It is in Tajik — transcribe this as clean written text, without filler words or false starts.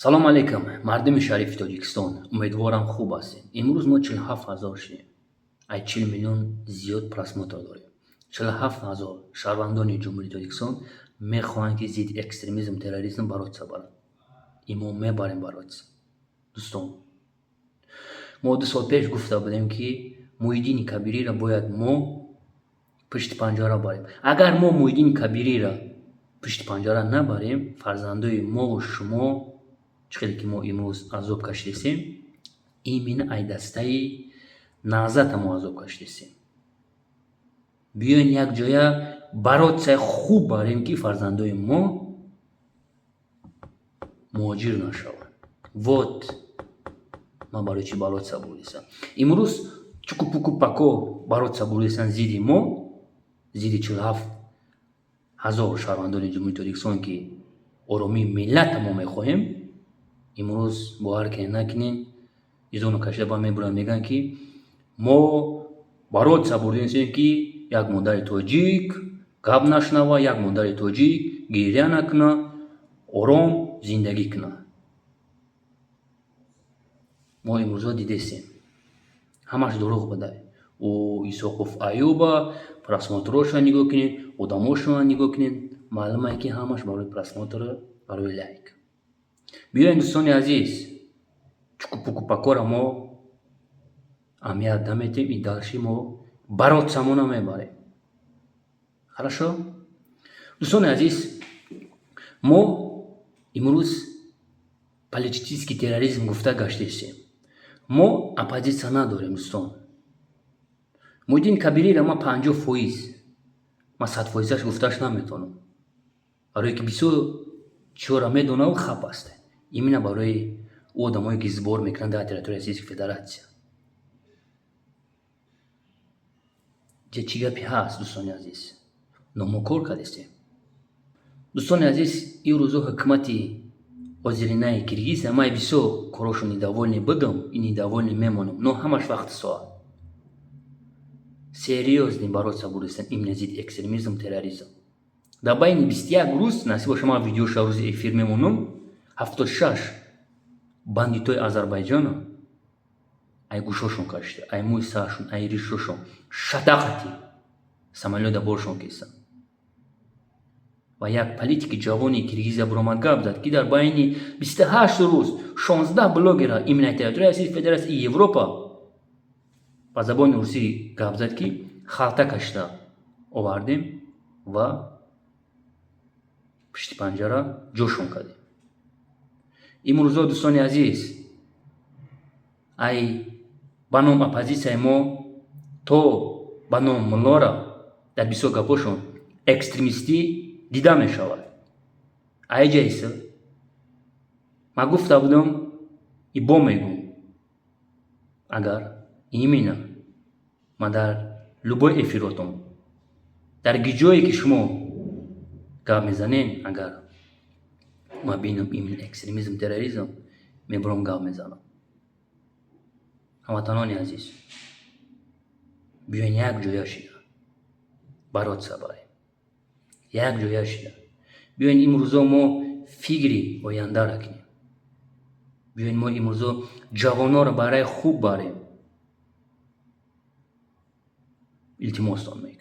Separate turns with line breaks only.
Салом алейкум, мардуми шарифи Тоҷикистон. Умедворам, хуб ҳастед. Имрӯз мо 47 000 шудем. Ай 40 миллион зиёд просмотр дорем. 47 000 шаҳрвандони Ҷумҳурии Тоҷикистон мехоҳанд, ки зидди экстремизм, терроризм бороться баранд. И мо мебарем бороться. Дӯстон, мо 2 сол пеш гуфта будем, ки Муҳиддини Кабириро бояд мо пушти панҷара барем. Агар мо Муҳиддини Кабириро пушти панҷара набарем, фарзандои мову шумо, чӣ хеле ки мо имрӯз азоб кашидесем, именно ай дастаи Наҳзата мо азоб кашидесем. Биёен, якҷоя бороться хуб барем, ки фарзандои мо муҳоҷир нашаванд. Вот ман барои чӣ бороться бурдисам. Имрӯз чукупуку пако бороться бурдисанд зидди мо, зидди 47 000 шаҳрвандони Ҷумҳурии Тоҷикистон, ки оромии миллата мо мехоҳем. Имрӯз бовар кунед, накунед, изону кашида ба мебуранд, мегӯянд, ки мо бороться бурдисем, ки як модари тоҷик гап нашунава, як модари тоҷик гиря накуна, ором зиндагӣ куна. Мо имрӯзҳо дидесем, ҳамаш дурӯғ буда. Ӯ Исоқов Аюба просмотрошро нигоҳ кунед, одамошонро нигоҳ кунед, маълум ае, ки ҳамаш барои просмотр, барои лайк. Биёед, дӯстони азиз, чукупукупакора мо аҳамият наметиҳем и дальше мо бороться-мона мебарем. Хорошо, дӯстони азиз, мо имрӯз политический терроризм гуфта гаштесем. Мо оппозитсия надорем, дӯстон. Муҳиддини Кабириро ман 50%, ман 100%-аш гуфтааш наметавонам, барое ки бисёр чиёра медонаву хап аст, именно барои ӯ одамое, ки сбор мекунанд дар территорияи Российской Федерация. Ҷа чӣ гапе ҳаст, дӯстони азиз? Но мо кор кардестем. Дӯстони азиз, ин рӯзо ҳукумати ҳозиринаи Киргизия, ман бисёр корошон недовольный будам и недовольный мемонам, но ҳамаш вақти соат серьёзный бороться бурдистан именно зидди экстремизм, терроризм. Дар байни 21 рӯз, насиб боша, ман видеоша рӯзи эфир мемонам, 76 бандитои Азарбайҷона ай гӯшошон кашида, ай мӯи саршон, ай ришошон шатақати самолёта боршон кисан. Ва як политики ҷавони Киргизия буромад, гап зад, ки дар байни 28 рӯз 16 блогера именно территорияи Российской Федерация и Европа ба забони русӣ гап зад, ки халта кашида овардем ва пушти панҷара ҷошон кардем. Имрӯзо, дӯстони азиз, ай ба ном оппозитсияи мо то ба ном муллора дар бисёр гапҳошон экстремистӣ дида мешавад. Айҷайса ман гуфта будам и бо мегӯм, агар именно ман дар любой эфиротон, дар ҷое ки шумо гап мезанен, агар ман бинам именно экстремизм, терроризм, мебурам, гап мезанам. Ҳамватанони азиз, биёен, як ҷоя шида бороться барем, як ҷоя шида. Биёен, имрӯзо мо фикри ояндаро кунем. Биёен, мо имрӯзо ҷавононро барои хуб барем. Илтимостон мекунам.